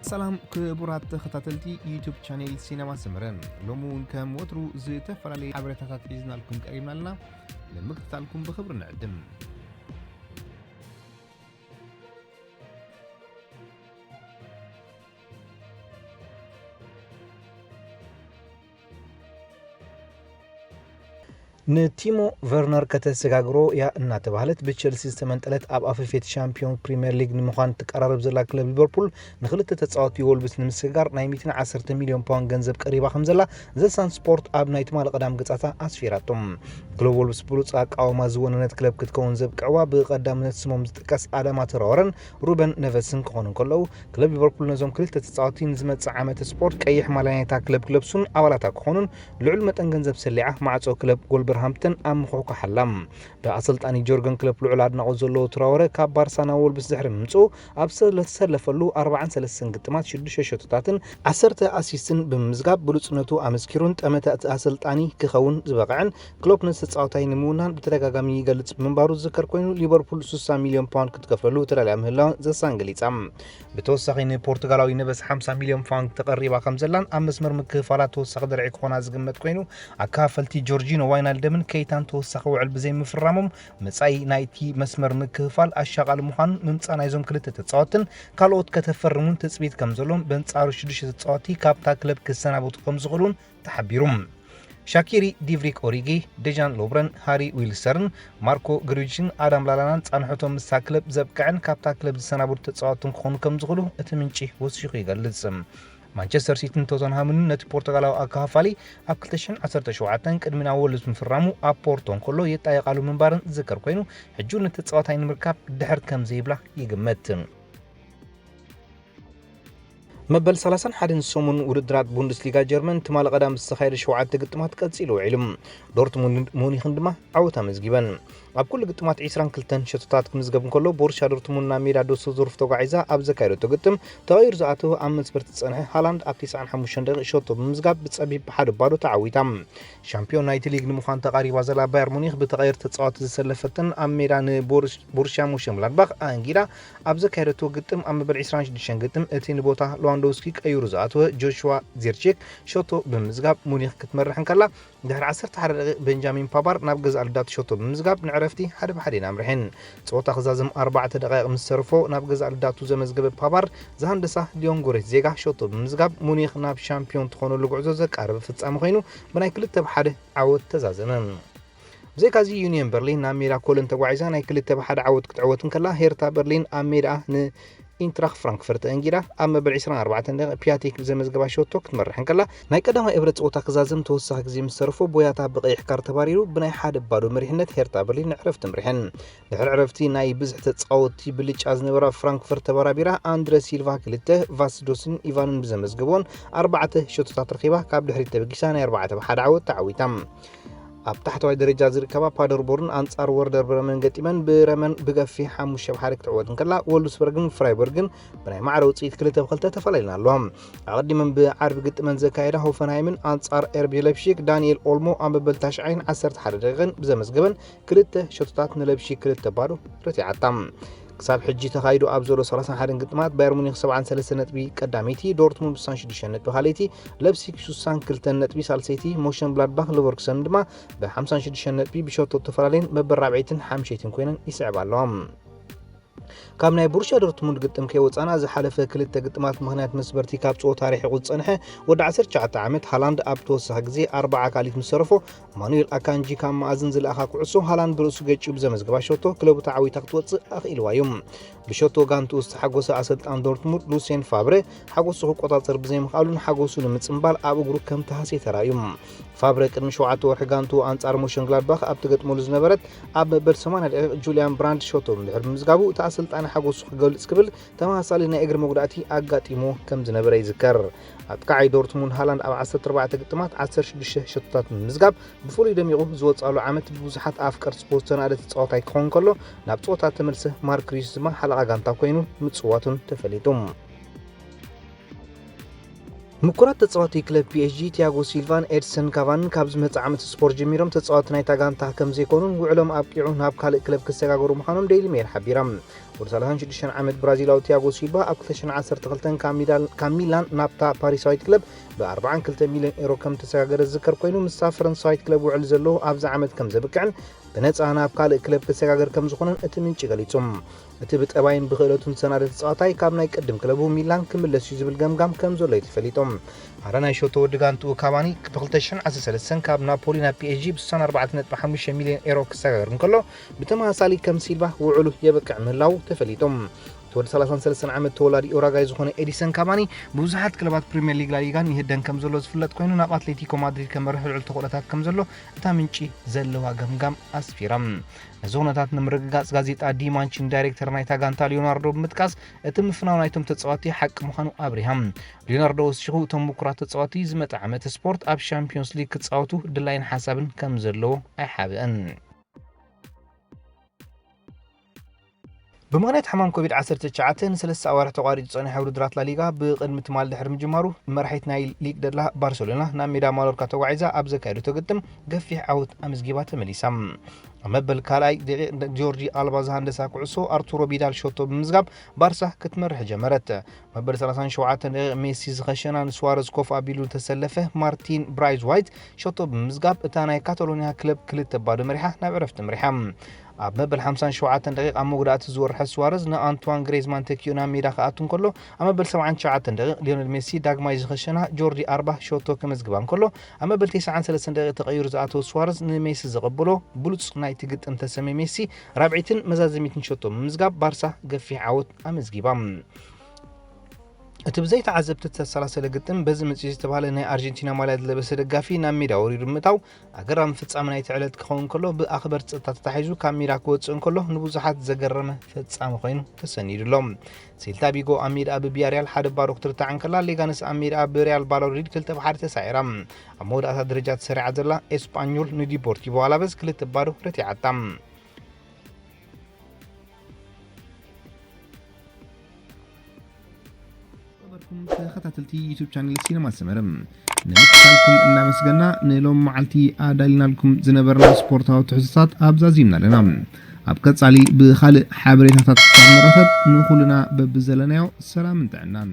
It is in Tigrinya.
ሰላም ክቡራት ተኸታተልቲ ዩቱብ ቻኔል ሲነማ ሰመረ፣ ሎሚ እውን ከም ወትሩ ዝተፈላለዩ ሓበሬታታት ሒዝናልኩም ቀሪብና ኣለና። ንምክትታልኩም ብኽብሪ ንዕድም። ንቲሞ ቨርነር ከተሰጋግሮ እያ እናተባህለት ብቸልሲ ዝተመንጠለት፣ ኣብ ኣፈፌት ሻምፒዮን ፕሪምየር ሊግ ንምዃን ትቀራረብ ዘላ ክለብ ሊቨርፑል፣ ንክልተ ተጻወቲ ወልቭስ ንምስግጋር ናይ ሚእትን ዓሰርተ ሚልዮን ፓውንድ ገንዘብ ቀሪባ ከም ዘላ ዘሳን ስፖርት ኣብ ናይ ትማሊ ቀዳም ገጻታ ኣስፊራቶ። ክለብ ወልቭስ ብሉጽ ኣቃውማ ዝወነነት ክለብ ክትከውን ዘብቅዕዋ፣ ብቐዳምነት ስሞም ዝጥቀስ ኣዳማ ትራወረን ሩበን ነቨስን ክኾኑ እንከለዉ፣ ክለብ ሊቨርፑል ነዞም ክልተ ተጻወቲ ንዝመጽእ ዓመተ ስፖርት ቀይሕ ማልያ ናይታ ክለብ ክለብሱን ኣባላታ ክኾኑን ልዑል መጠን ገንዘብ ሰሊዓ፣ ማዕጾ ክለብ ጎልበርሃምፕተን ኣብ ምኹሕኳሕ ኣላ። ብኣሰልጣኒ ጆርገን ክለፕ ልዑል ኣድናቖት ዘለዎ ትራወረ፣ ካብ ባርሳ ናብ ወልቭስ ድሕሪ ምምጽኡ፣ ኣብ ዝተሰለፈሉ ኣርባዓን ሰለስተን ግጥማት ሽዱሽተ ሸቶታትን ዓሰርተ ኣሲስትን ብምምዝጋብ ብሉጽነቱ ኣመስኪሩን ጠመተ እቲ ኣሰልጣኒ ክኸውን ዝበቕዐን ክሎፕ ነዚ ተጻዋታይ ንምውናን ብተደጋጋሚ ይገልጽ ምንባሩ ዝዝከር ኮይኑ፣ ሊቨርፑል ስሳ ሚልዮን ፓውንድ ክትከፍለሉ ተዳልያ ምህላዋን ዘሳን ገሊጻ። ብተወሳኺ ንፖርቱጋላዊ ነበስ ሓምሳ ሚልዮን ፓውንድ ተቐሪባ ከም ዘላን ኣብ መስመር ምክፍፋላት ተወሳኺ ደርዒ ክኾና ዝግመት ኮይኑ፣ ኣካፈልቲ ጆርጂኖ ዋይናልደምን ኬይታን ተወሳኺ ውዕል ብዘይምፍራሞም፣ መጻኢ ናይቲ መስመር ምክፍፋል ኣሻቓሊ ምዃኑን ምምጻእ ናይዞም ክልተ ተጻወትን ካልኦት ከተፈርሙን ትጽቢት ከም ዘሎን፣ በንጻሩ ሽዱሽተ ተጻወቲ ካብታ ክለብ ክሰናበቱ ከም ዝኽእሉን ተሓቢሩ። ሻኪሪ፣ ዲቭሪክ ኦሪጊ፣ ደጃን ሎብረን፣ ሃሪ ዊልሰርን ማርኮ ግሪጅን ኣዳም ላላናን ጻንሖቶም ምስታ ክለብ ዘብቅዐን ካብታ ክለብ ዝሰናበቱ ተጻወትን ክኾኑ ከም ዝኽእሉ እቲ ምንጪ ወሲኹ ይገልጽ። ማንቸስተር ሲቲን ቶተንሃምን ነቲ ፖርቱጋላዊ ኣካፋፋሊ ኣብ ክልተ ሽሕን ዓሰርተ ሸውዓተን ቅድሚ ናብ ወልቭስ ምፍራሙ ኣብ ፖርቶ እንከሎ የጣየቃሉ ምንባረን ዝዝከር ኮይኑ፣ ሕጂ እውን ነቲ ተጻዋታይ ንምርካብ ድሕር ከም ዘይብላ ይግመት። መበል ሰላሳን ሓደን ሰሙን ውድድራት ቡንደስሊጋ ጀርመን ትማሊ ቀዳም ዝተኻየደ ሸውዓተ ግጥማት ቀጺሉ ውዒሉ። ዶርትሙንድን ሙኒኽን ድማ ዓወት ኣመዝጊበን። ኣብ ኩሉ ግጥማት ዒስራን ክልተን ሸቶታት ክምዝገብ እንከሎ፣ ቦሩስያ ዶርትሙንድ ናብ ሜዳ ዱሰልዶርፍ ተጓዒዛ ኣብ ዘካየደቶ ግጥም፣ ተቐይሩ ዝኣተወ ኣብ መስመር ዝጸንሐ ሃላንድ ኣብ ተስዓን ሓሙሽተን ደቂቕ ሸቶ ብምምዝጋብ ብጸቢብ ሓደ ባዶ ተዓዊታ። ሻምፒዮን ናይቲ ሊግ ንምዃን ተቓሪባ ዘላ ባየር ሙኒኽ ብተቐየርቲ ተጻወቲ ዝሰለፈትን ኣብ ሜዳ ንቦሩስያ ሞንሸንግላድባኽ ኣእንጊዳ ኣብ ዘካየደቶ ግጥም፣ ኣብ መበል ዒስራን ሽዱሽተን ግጥም እቲ ንቦታ ሌዋንዶውስኪ ቀይሩ ዝኣተወ ጆሽዋ ዚርቺክ ሸቶ ብምምዝጋብ ሙኒኽ ክትመርሕ እንከላ፣ ድሕሪ ዓሰርተ ሓደ ደቂቕ ቤንጃሚን ፓቫር ናብ ገዛእ ልዳቱ ሸቶ ብምምዝጋብ ንዕረፍቲ ሓደ ብሓደ ኢና ኣምሪሐን። ጸወታ ክዛዘም ኣርባዕተ ደቃይቕ ምስ ተርፎ ናብ ገዛእ ልዳቱ ዘመዝገበ ፓቫር፣ ዝሃንደሳ ሊዮን ጎሬትዜጋ ሸቶ ብምምዝጋብ ሙኒኽ ናብ ሻምፒዮን ትኾነሉ ጉዕዞ ዘቃረበ ፍጻመ ኮይኑ፣ ብናይ ክልተ ብ ሓደ ዓወት ተዛዘመ። ብዘይካዚ ዩኒየን በርሊን ናብ ሜዳ ኮሎን ተጓዒዛ ናይ ክልተ ብ ሓደ ዓወት ክትዕወት እንከላ፣ ሄርታ በርሊን ኣብ ሜዳ ን ኢንትራኽ ፍራንክፈርት ተእንጊዳ ኣብ መበል ዒስራን ኣርባዕተን ደቂቕ ፒያቴክ ብዘመዝገባ ሸቶ ክትመርሕ እንከላ፣ ናይ ቀዳማይ እብረ ጸወታ ክዛዘም ተወሳኺ ግዜ ምስ ተረፎ ቦያታ ብቐይሕ ካርድ ተባሪሩ ብናይ ሓደ ባዶ መሪሕነት ሄርታ በርሊን ንዕረፍቲ ኣምሪሐን። ድሕሪ ዕረፍቲ ናይ ብዝሒ ተጻወትቲ ብልጫ ዝነበራ ፍራንክፈርት ተበራቢራ ኣንድረ ሲልቫ ክልተ፣ ቫስዶስን ኢቫንን ብዘመዝገብዎን ኣርባዕተ ሸቶታት ረኺባ ካብ ድሕሪት ተበጊሳ ናይ ኣርባዕተ ብ ሓደ ዓወት ተዓዊታ። ኣብ ታሕተዋይ ደረጃ ዝርከባ ፓደርቦርን ኣንጻር ወርደር ብረመን ገጢመን ብረመን ብገፊሕ ሓሙሽተ ብ ሓደ ክትዕወት እንከላ፣ ወልፍስበርግን ፍራይበርግን ብናይ ማዕረ ውጽኢት ክልተ ብ ክልተ ተፈላለየን ኣለዋ። ኣቐዲመን ብዓርቢ ግጥመን ዘካየዳ ሆፈንሃይምን ኣንጻር ኤርቢ ሌፕሺግ ዳንኤል ኦልሞ ኣብ መበል ታሽዓይን ዓሰርተ ሓደ ደቂቕን ብዘመዝገበን ክልተ ሸቶታት ንሌፕሺግ ክልተ ባዶ ረቲዓታ። ክሳብ ሕጂ ተኻይዱ ኣብ ዘሎ ሰላሳን ሓደን ግጥማት ባየር ሙኒክ ሰብዓን ሰለስተን ነጥቢ ቀዳመይቲ፣ ዶርትሙንድ ስሳን ሽዱሽተን ነጥቢ ካልኣይቲ፣ ለፕሲግ ሽሳን ክልተን ነጥቢ ሳልሰይቲ፣ ሞንሸን ብላድባኽ ሌቨርኩሰን ድማ ብሓምሳን ሽዱሽተን ነጥቢ ብሸቶ ተፈላለየን መበል ራብዐይትን ሓምሸይትን ኮይነን ይስዕባ ኣለዋ። ካብ ናይ ቦሩስያ ዶርትሙንድ ግጥም ከይወጻና ዝሓለፈ ክልተ ግጥማት ምኽንያት መስበርቲ ካብ ጸወታ ርሒቑ ዝጸንሐ ወዲ ዓሰርተ ትሽዓተ ዓመት ሃላንድ ኣብ ተወሳኺ ግዜ ኣርባዓ ኣካሊት ምስ ተረፎ ማኑኤል ኣካንጂ ካብ መኣዝን ዝለኣኻ ኩዕሶ ሃላንድ ብርእሱ ገጭዩ ብዘመዝገባ ሸቶ ክለቡ ተዓዊታ ክትወጽእ ኣኽኢልዋ እዩ። ብሸቶ ጋንትኡ ዝተሓጎሰ ኣሰልጣን ዶርትሙንድ ሉሴን ፋብረ ሓጎሱ ክቆጻጸር ብዘይምኽኣሉ ንሓጎሱ ንምጽንባል ኣብ እግሩ ከም ተሃስየ ተራእዩ። ፋብረ ቅድሚ ሸውዓተ ወርሒ ጋንትኡ ኣንጻር ሞንሸንግላድባኽ ኣብ ትገጥመሉ ዝነበረት ኣብ መበል ሰማንያ ደቂቕ ጁልያን ብራንድ ሸቶ እንድሕር ብምዝጋቡ እቲ ኣሰልጣኒ ሓጎሱ ክገልጽ ክብል ተመሳሳሊ ናይ እግሪ መጉዳእቲ ኣጋጢሞ ከም ዝነበረ ይዝከር። ኣጥቃዓይ ዶርትሙንድ ሃላንድ ኣብ ዓሰርተ ኣርባዕተ ግጥማት ዓሰርተ ሽዱሽተ ሸቶታት ብምምዝጋብ ብፍሉይ ደሚቑ ዝወጽኣሉ ዓመት ብብዙሓት ኣፍቀርቲ ስፖርት ዝተናእደ ተጻዋታይ ክኸውን ከሎ፣ ናብ ጸወታ ተመልሰ ማርክ ሪዩስ ድማ ሓለቓ ጋንታ ኮይኑ ምጽዋቱን ተፈሊጡ። ምኩራት ተጻዋቲ ክለብ ፒ ኤስ ጂ ቲያጎ ሲልቫን ኤድሰን ካቫንን ካብ ዝመጽእ ዓመት ስፖርት ጀሚሮም ተጻዋቲ ናይታ ጋንታ ከም ዘይኮኑን ውዕሎም ኣብቂዑ ናብ ካልእ ክለብ ክሰጋገሩ ምዃኖም ዴይሊ ሜል ሓቢራ። ወዲ ሰላሳን ሽዱሽተን ዓመት ብራዚላዊ ቲያጎ ሲልቫ ኣብ ክልተ ሽሕን ዓሰርተ ክልተን ካብ ሚዳል- ካብ ሚላን ናብታ ፓሪሳዊት ክለብ ብ ኣርባዓን ክልተ ሚልዮን ኤሮ ከም ተሰጋገረ ዝዝከር ኮይኑ፣ ምስታ ፈረንሳዊት ክለብ ውዕል ዘለዎ ኣብዚ ዓመት ከም ዘብቅዕን ብነጻ ናብ ካልእ ክለብ ክሰጋገር ከም ዝኾነን እቲ ምንጪ ገሊጹ። እቲ ብጠባይን ብክእለቱን ዝሰናደ ተጻዋታይ ካብ ናይ ቅድም ክለቡ ሚላን ክምለስ እዩ ዝብል ገምጋም ከም ዘሎ እዩ ተፈሊጡ። ኣረ ናይ ሾቶ ወዲ ጋንትኡ ካቫኒ ብ ክልተ ሽሕን ዓሰርተ ሰለስተን ካብ ናፖሊ ናብ ፒ ኤስ ጂ ብ ስሳን ኣርባዕተ ነጥቢ ሓሙሽተ ሚልዮን ኤሮ ክሰጋገር እንከሎ፣ ብተመሳሳሊ ከም ሲልቫ ውዕሉ የብቅዕ ምህላዉ ተፈሊጡ። እቲ ወዲ ሰላሳን ሰለስተን ዓመት ተወላዲ ኡራጋይ ዝኾነ ኤዲሰን ካቫኒ ብብዙሓት ክለባት ፕሪምየር ሊግ ላሊጋን ይህደን ከም ዘሎ ዝፍለጥ ኮይኑ፣ ናብ ኣትሌቲኮ ማድሪድ ከመርሕ ልዑል ተኽእሎታት ከም ዘሎ እታ ምንጪ ዘለዋ ገምጋም ኣስፊራ። ነዚ ኩነታት ንምርግጋጽ ጋዜጣ ዲ ማንቺን ዳይሬክተር ናይታ ጋንታ ሊዮናርዶ ብምጥቃስ፣ እቲ ምፍናው ናይቶም ተጻወትቲ ሓቂ ምዃኑ ኣብሪሃ። ሊዮናርዶ ወሲኹ፣ እቶም ምኩራት ተጻወትቲ ዝመጽእ ዓመት ስፖርት ኣብ ሻምፒዮንስ ሊግ ክጻወቱ ድላይን ሓሳብን ከም ዘለዎ ኣይሓብእን። ብምኽንያት ሕማም ኮቪድ ዓሰርተ ትሽዓተ ንሰለስተ ኣዋርሕ ተቋሪጹ ዝጸንሐ ውድድራት ላሊጋ ብቕድሚ ትማል ድሕሪ ምጅማሩ፣ መራሒት ናይ ሊግ ደላ ባርሰሎና ናብ ሜዳ ማሎርካ ተጓዒዛ ኣብ ዘካየደቶ ግጥም ገፊሕ ዓወት ኣመዝጊባ ተመሊሳ። ኣብ መበል ካልኣይ ደቂቕ ጆርዲ ኣልባ ዝሃንደሳ ኩዕሶ ኣርቱሮ ቢዳል ሾቶ ብምምዝጋብ ባርሳ ክትመርሕ ጀመረት። መበል ሰላሳን ሸውዓተን ደቂቕ ሜሲ ዝኸሸና ንስዋረዝ ኮፍ ኣቢሉ ዝተሰለፈ ማርቲን ብራይዝ ዋይት ሾቶ ብምምዝጋብ እታ ናይ ካታሎኒያ ክለብ ክልተ ባዶ መሪሓ ናብ ዕረፍቲ መሪሓ። ኣብ መበል ሓምሳን ሸውዓተን ደቂቕ ኣብ መጉዳእቲ ዝወርሐ ስዋረዝ ንኣንትዋን ግሬዝማን ተኪኡ ናብ ሜዳ ክኣቱ እንከሎ፣ ኣብ መበል ሰብዓን ትሽዓተን ደቂቕ ሊዮነል ሜሲ ዳግማይ ዝኸሸና ጆርዲ ኣርባ ሾቶ ከመዝግባ እንከሎ፣ ኣብ መበል ተስዓን ሰለስተን ደቂቕ ተቐይሩ ዝኣተወ ስዋረዝ ንሜሲ ዘቐብሎ ብሉጽ ናይቲ ግጥም ተሰምየ ሜሲ ራብዒትን መዛዘሚትን ሸቶ ብምምዝጋብ ባርሳ ገፊሕ ዓወት ኣመዝጊባ። እቲ ብዘይ ተዓዘብቲ ዝተሰላሰለ ግጥም በዚ ምጽኢ ዝተባህለ ናይ ኣርጀንቲና ማልያ ዝለበሰ ደጋፊ ናብ ሜዳ ወሪዱ ብምእታው ኣገራሚ ፍጻመ ናይቲ ዕለት ክኸውን ከሎ ብኣኽበርቲ ጸጥታ ተታሒዙ ካብ ሜዳ ክወጽእ እንከሎ ንብዙሓት ዘገረመ ፍጻመ ኮይኑ ተሰኒዱ ኣሎ። ሴልታ ቪጎ ኣብ ሜዳ ብቪያሪያል ሓደ ባዶ ክትርታዕ እንከላ፣ ሌጋነስ ኣብ ሜዳ ብሪያል ቫላዶሊድ ክልተ ብ ሓደ ተሳዒራ። ኣብ መወዳእታ ደረጃ ተሰሪዓ ዘላ ኤስፓኞል ንዲፖርቲቮ ኣላቨዝ ክልተ ባዶ ረቲዓታ። ነበርኩም ተኸታተልቲ ዩቱብ ቻነል ሲነማ ሰመረ፣ ንምክታልኩም እናመስገና፣ ንሎም መዓልቲ ኣዳሊናልኩም ዝነበርና ስፖርታዊ ትሕዝቶታት ኣብዛ ዚምና ኣለና። ኣብ ቀጻሊ ብኻልእ ሓበሬታታት ክሳብ ንራኸብ፣ ንኹልና በብዘለናዮ ሰላምን ጥዕናን።